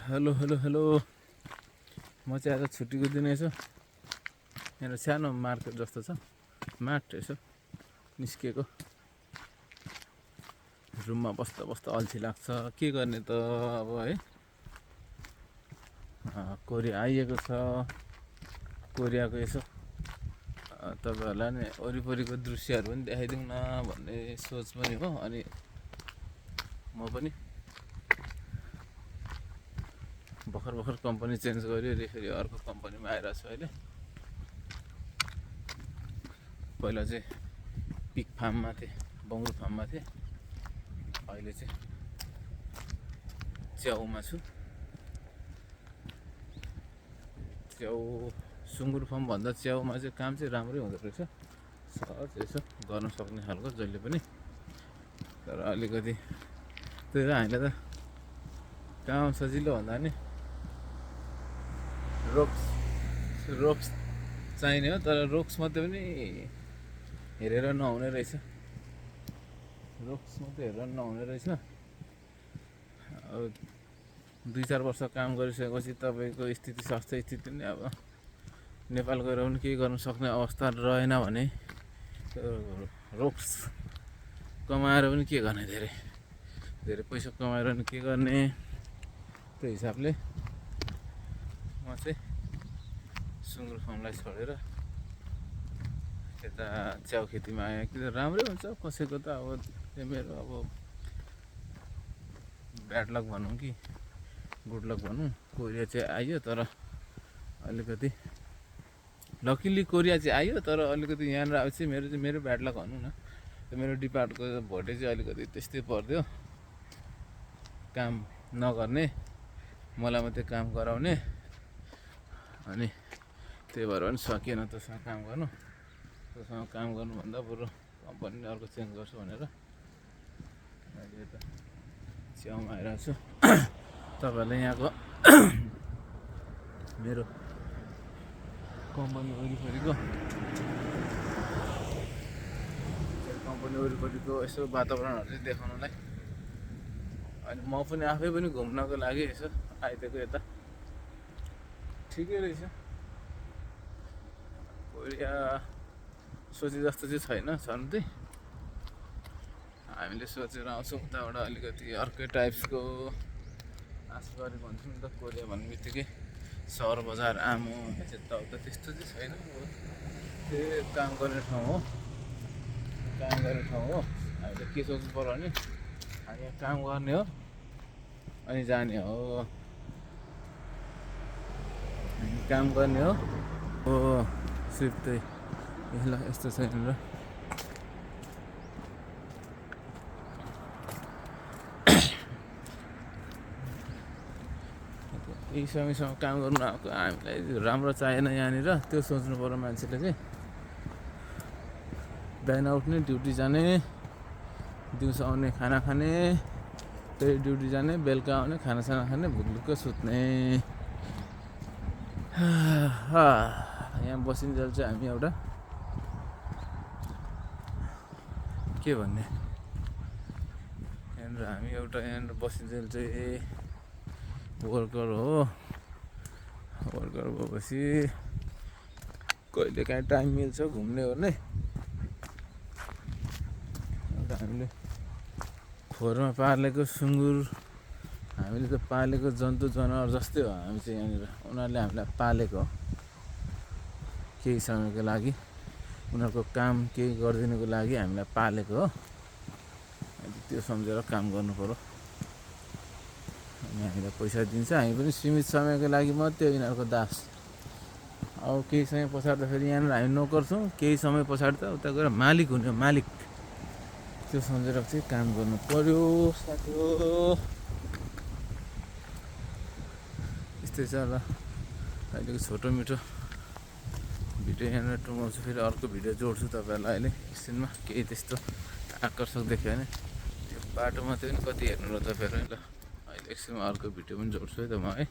Hello hello hello म चाहिँ आज छुट्टीको दिन यसो यहाँ सानो मार्केट जस्तो छ मार्ट यसो निस्किएको रुममा बस्दा बस्दा अल्छी लाग्छ के गर्ने त अब है कोरिया आइएको छ कोरियाको यसो तपाईहरुलाई नि वरिपरिको दृश्यहरू पनि देखाइदिउँ न भन्ने सोच पनि हो अनि म पनि भर्खर कम्पनी चेन्ज गर्यो फेरि अर्को कम्पनीमा आइरहेको छु अहिले पहिला चाहिँ पिक फार्ममा थिएँ बङ्गुर फार्ममा थिएँ अहिले चाहिँ च्याउमा छु च्याउ सुँगुर फार्म भन्दा च्याउमा चाहिँ काम चाहिँ राम्रै हुँदो रहेछ सहज यसो गर्न सक्ने खालको जहिले पनि तर अलिकति त्यही हामीलाई त काम सजिलो भन्दा नि रोक्स चाहिने हो तर रोक्स मात्रै पनि हेरेर नहुने रहेछ रोक्स मात्रै हेरेर नहुने रहेछ अब 2-4 वर्ष काम गरिसकेपछि तपाईँको स्थिति स्वास्थ्य स्थिति नै अब नेपाल गएर पनि केही गर्न सक्ने अवस्था रहेन भने रोक्स कमाएर पनि के गर्ने धेरै पैसा कमाएर पनि के गर्ने त्यो हिसाबले म चाहिँ सुँगुर फार्मलाई छोडेर यता च्याउ खेतीमा आएँ कि राम्रै हुन्छ कसैको त अब त्यो मेरो अब ब्याड लक भनौँ कि गुड लक भनौँ कोरिया चाहिँ आयो तर अलिकति लकिली कोरिया चाहिँ आयो तर अलिकति यहाँनिर आएपछि मेरो ब्याड लक भनौँ न मेरो डिपार्टको भोटे चाहिँ अलिकति त्यस्तै परिदियो काम नगर्ने मलाई मात्रै काम गराउने अनि त्यही भएर पनि सकिएन त्योसँग काम गर्नु त्योसँग काम गर्नुभन्दा बरु कम्पनी अर्को चेन्ज गर्छु भनेर अहिले यता च्याउमा आइरहेको छु तपाईँहरूलाई यहाँको मेरो कम्पनी वरिपरिको यसो वातावरणहरू चाहिँ देखाउनलाई अनि म पनि आफै पनि घुम्नको लागि यसो आइदिएको यता ठिकै रहेछ कोरिया सोचे जस्तो चाहिँ छैन छन् त्यही हामीले सोचेर आउँछौँ उताबाट अलिकति अर्कै टाइप्सको आशा गरेको हुन्छौँ नि त कोरिया भन्ने बित्तिकै सहर बजार आमो यताउता त्यस्तो चाहिँ छैन त्यही काम गर्ने ठाउँ हो हामीले के सोच्नु पर्यो भने हामी यहाँ काम गर्ने हो अनि जाने हो काम गर्ने हो सिर्फ त्यही ल यस्तो छैन र यही समयसम्म काम गर्नु आएको हामीलाई राम्रो चाहिएन यहाँनिर त्यो सोच्नु पर्यो मान्छेले चाहिँ बिहान उठ्ने ड्युटी जाने दिउँसो आउने खाना खाने फेरि ड्युटी जाने बेलुका आउने खानासाना खाने भुकलुक्क सुत्ने यहाँ बसिन्जेल चाहिँ हामी एउटा के भन्ने यहाँनिर हामी एउटा यहाँनिर बसिन्जेल चाहिँ वर्कर हो वर्कर भएपछि कहिले काहीँ टाइम मिल्छ घुम्ने ओर्ने अन्त हामीले खोरमा पालेको सुँगुर हामीले त पालेको जन्तु जनावर जस्तै हो हामी चाहिँ यहाँनिर उनीहरूले हामीलाई पालेको केही समयको लागि उनीहरूको काम केही गरिदिनुको लागि हामीलाई पालेको हो त्यो सम्झेर काम गर्नु पर्यो अनि हामीलाई पैसा दिन्छ हामी पनि सीमित समयको लागि मात्रै यिनीहरूको दास अब केही समय पछाडि त फेरि यहाँनिर हामी नोकर छौँ केही समय पछाडि त उता गएर मालिक हुने मालिक त्यो सम्झेर चाहिँ काम गर्नु पर्यो साथी त्यस्तै छ ल अहिलेको छोटो मिठो भिडियो यहाँनिर टुङ्गाउँछु फेरि अर्को भिडियो जोड्छु तपाईँहरूलाई अहिले एकछिनमा केही त्यस्तो आकर्षक देख्यो भने त्यो बाटोमा चाहिँ कति हेर्नु र तपाईँहरू ल अहिले एकछिनमा अर्को भिडियो पनि जोड्छु है त म है।